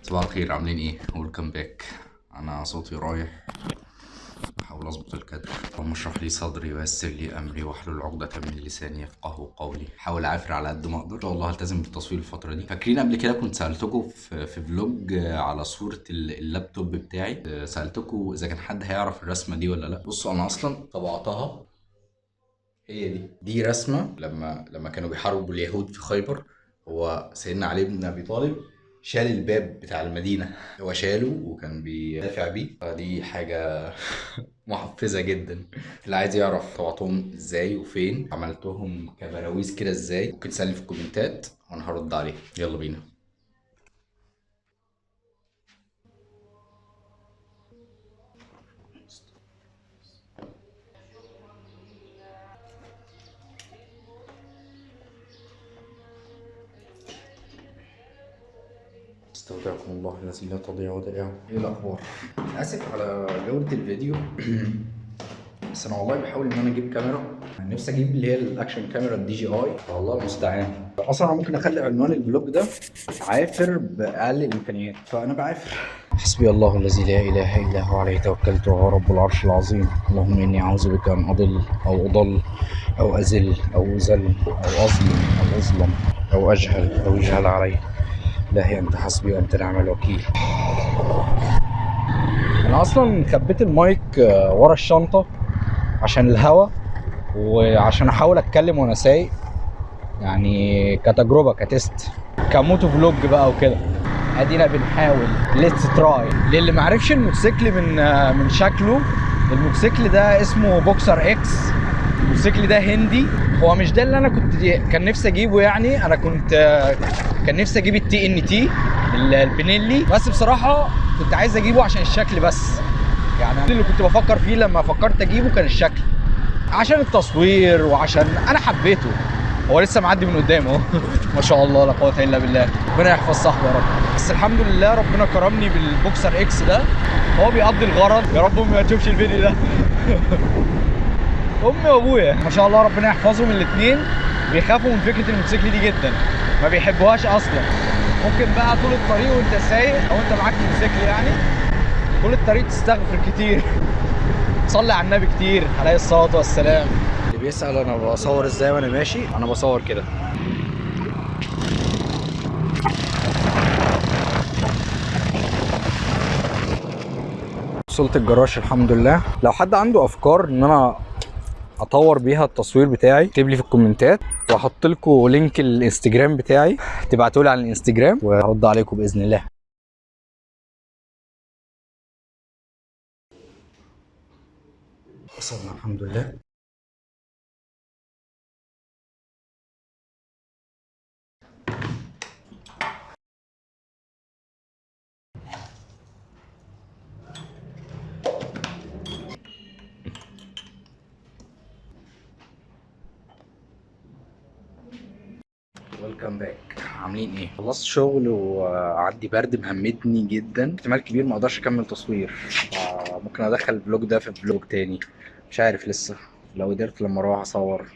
صباح الخير، عاملين ايه؟ welcome back. انا صوتي رايح، بحاول اظبط الكادر. اللهم اشرح لي صدري ويسر لي امري واحلل عقدة من لساني يفقهوا قولي. حاول اعافر على قد ما اقدر، ان شاء الله هلتزم بالتصوير الفترة دي. فاكرين قبل كده كنت سالتكم في vlog على صوره اللابتوب بتاعي، سالتكم اذا كان حد هيعرف الرسمة دي ولا لا. بصوا انا اصلا طبعتها، هي دي رسمه لما كانوا بيحاربوا اليهود في خيبر. هو سيدنا علي بن ابي طالب شال الباب بتاع المدينة، هو شاله وكان بيدافع بيه، فدي حاجة محفزة جدا. اللي عايز يعرف طبعتهم ازاي وفين عملتهم كبراويز كده ازاي، ممكن تسألني في الكومنتات وانا هرد عليه. يلا بينا. استودعكم الله الذي لا تضيع ودائعه. ايه الاخبار؟ اسف على جودة الفيديو بس انا والله بحاول ان انا اجيب كاميرا، نفسي اجيب اللي هي ال action camera ال DJI، والله المستعان. اصلا انا ممكن اخلي عنوان ال vlog ده عافر باقل الامكانيات، فانا بعافر. حسبي الله الذي لا اله الا هو عليه توكلت وهو رب العرش العظيم. اللهم اني اعوذ بك ان اضل او اضل او ازل او ازل او اظلم او اظلم او اجهل او يجهل علي. إلهي أنت حسبي وأنت نعم الوكيل. أنا أصلا خبيت المايك ورا الشنطة عشان الهوا وعشان أحاول أتكلم وأنا سايق، يعني كتجربة، ك test، ك moto vlog بقى وكده. أدينا بنحاول، let's try. للي معرفش الموتوسيكل من شكله، الموتوسيكل ده اسمه Boxer X. الموتوسيكل ده هندي، هو مش ده اللي انا كان نفسي اجيبه، يعني انا كان نفسي اجيب ال TNT ال Benelli، بس بصراحة كنت عايز اجيبه عشان الشكل بس. يعني اللي كنت بفكر فيه لما فكرت اجيبه كان الشكل، عشان التصوير وعشان انا حبيته. هو لسه معدي من قدامه اهو ما شاء الله لا قوة الا بالله، ربنا يحفظ صاحبه يا رب. بس الحمد لله ربنا كرمني بال Boxer X ده، هو بيقضي الغرض. يا رب امي ما تشوفش الفيديو ده امي وابويا ما شاء الله ربنا يحفظهم الاثنين، بيخافوا من فكرة الموتوسيكل دي جدا، ما بيحبوهاش اصلا. ممكن بقى طول الطريق وانت سايق او انت معاك موتوسيكل، يعني طول الطريق تستغفر كتير، تصلي على النبي كتير عليه الصلاة والسلام. اللي بيسال انا بصور ازاي وانا ماشي، انا بصور كده. وصلت الجراج الحمد لله. لو حد عنده افكار ان انا اطور بيها التصوير بتاعي اكتب لي في الكومنتات، واحط لكم link الانستجرام بتاعي، تبعتوا لي على الانستجرام وارد عليكم باذن الله. وصلنا الحمد لله. welcome back. عاملين ايه؟ خلصت شغل وعندي برد مهمتني جدا، احتمال كبير ما اقدرش اكمل تصوير، ممكن ادخل ال vlog ده في vlog تاني، مش عارف لسه. لو قدرت لما اروح اصور.